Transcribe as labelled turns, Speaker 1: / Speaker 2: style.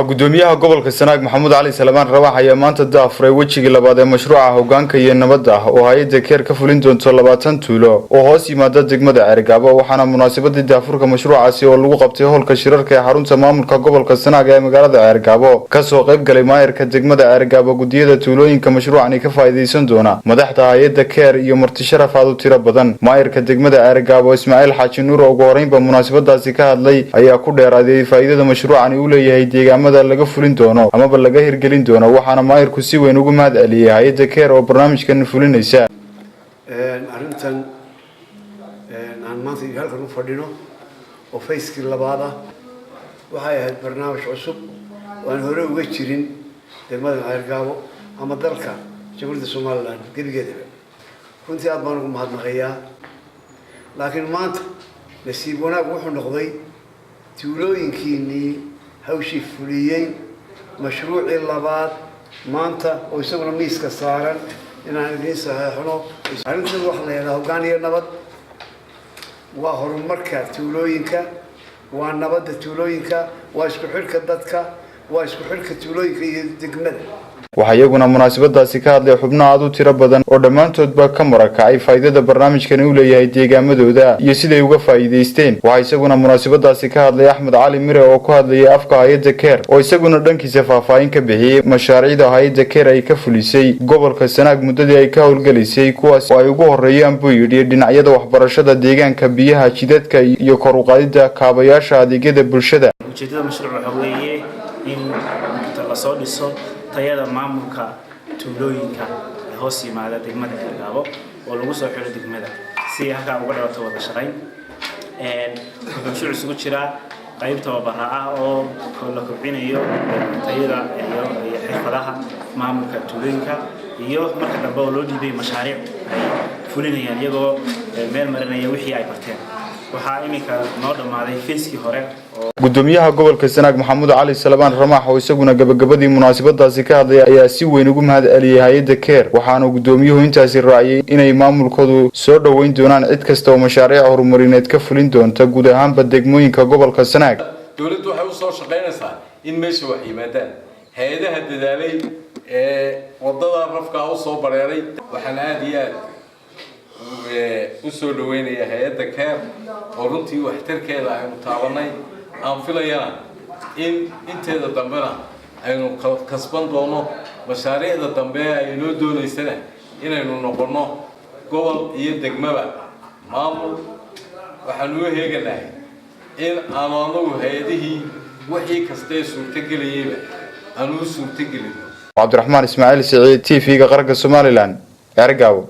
Speaker 1: Gudoomiyaha gobolka Sanaag, Maxamuud Cali Salmaan Rabax, ayaa maanta daafuray wejigii labaad ee mashruuca hogaanka iyo nabadda oo hay-adda CARE ka fulin doonto 20 tuulo oo hoos yimaada degmada Ceerigaabo. Waxaana munaasabadii daafurka mashruucaasi oo lagu qabtay hoolka shirarka ee xarunta maamulka gobolka Sanaag ee magaalada Ceerigaabo kasoo qayb galay maayarka degmada Ceerigaabo, gudiyada tuulooyinka mashruucani ka faa'iidaysan doona, madaxda hay-adda CARE iyo marti sharaf aad u tiro badan. Maayarka degmada Ceerigaabo, Ismaaciil Xaaji Nuur, oo ugu horeynba munaasabadaasi ka hadlay, ayaa ku dheeraaday faa'iidada mashruucani u leeyahay deegaamada laga fulin doono amaba laga hirgelin doono. Waxaana maayarku si weyn ugu mahad celiyey hay-adda CARE oo barnaamijkan fulinaysa.
Speaker 2: Arrintan aan maanta halkan u fadhino oo phase-kii labaad ah waxay ahayd barnaamij cusub oo aan hore uga jirin degmada Ceergaabo ama dalka Jamhuuriyadda Somaliland gebigeedaba. Runtii aad baan ugu mahadnaqayaa, laakiin maanta nasiib wanaag wuxuu noqday tuulooyinkiinii hawshii fuliyey mashruucii labaad maanta oo isaguna miiska saaran inaan idiin saxeexno. Arrintan waxa la yidhaha hoggaan iyo nabad waa horumarka tuulooyinka, waa nabadda tuulooyinka, waa isku xidhka dadka, waa isku xidhka tuulooyinka iyo degmada.
Speaker 1: Waxaa iyaguna munaasabadaasi ka hadlay xubno aad u tiro badan oo dhammaantoodba ka marakacay faa'iidada barnaamijkani u leeyahay deegaamadooda iyo siday uga faa'iidaysteen. Waxaa isaguna munaasabadaasi ka hadlay Axmed Cali Mire oo ku hadlayay afka hay-adda CARE, oo isaguna dhankiisa faahfaahin ka bixiyey mashaariicda hay-adda CARE ay ka fulisay gobolka Sanaag muddadii ay ka howlgelisay, kuwaas oo ay ugu horeeyaan, buu yidhi, dhinacyada waxbarashada, deegaanka, biyaha, jidadka iyo kor u qaadida kaabayaasha adeegyada bulshada.
Speaker 3: Ujeedada mashruuc waxa weeye in lasoo dhiso tayada maamulka tuulooyinka ee hoos yimaada degmada Ceergaabo oo lagu soo xiro degmada si halkaa uga dhalato wada shaqayn. Wuxuu mashruuc isugu jiraa qayb tababara ah oo la kobcinayo tayada iyo xirfadaha maamulka tuulooyinka, iyo marka dambe oo loo dhiibay mashaariic ay fulinayaan iyagoo meel marinaya wixii ay barteen. Waxaa iminka noo dhammaaday phase-kii hore oo
Speaker 1: Gudoomiyaha gobolka Sanaag, Maxamuud Cali Salabaan Ramaax, oo isaguna gabagabadii munaasabadaasi ka hadlay, ayaa si weyn ugu mahad celiyey hay-adda CARE. Waxaana gudoomiyuhu intaasi raaciyey inay maamulkoodu soo dhoweyn doonaan cid kasta oo mashaariic horumarineed ka fulin doonta guud ahaanba degmooyinka gobolka Sanaag.
Speaker 4: Dowladdu waxay usoo shaqaynaysaa in meesha wax yimaadaan. Hay-adaha dadaalay ee wadada rafkaa usoo bareeray, waxaan aada iyo aad usoo dhaweynaya hay-adda CARE oo runtii waxtarkeeda aynu taabanay, aan filayana in inteeda dambena aynu kasban doono mashaariicda dambe ay inoo doonaysana inaynu noqonno gobol iyo degmaba maamul. Waxaanu u heeganahay in aanu anagu hay-adihii wixii kasta ee suurtogelayeyba aanu u suurtogelino.
Speaker 1: Cabdiraxmaan Ismaaciil Siciid, TV-ga Qaranka Somaliland, Ceergaabo.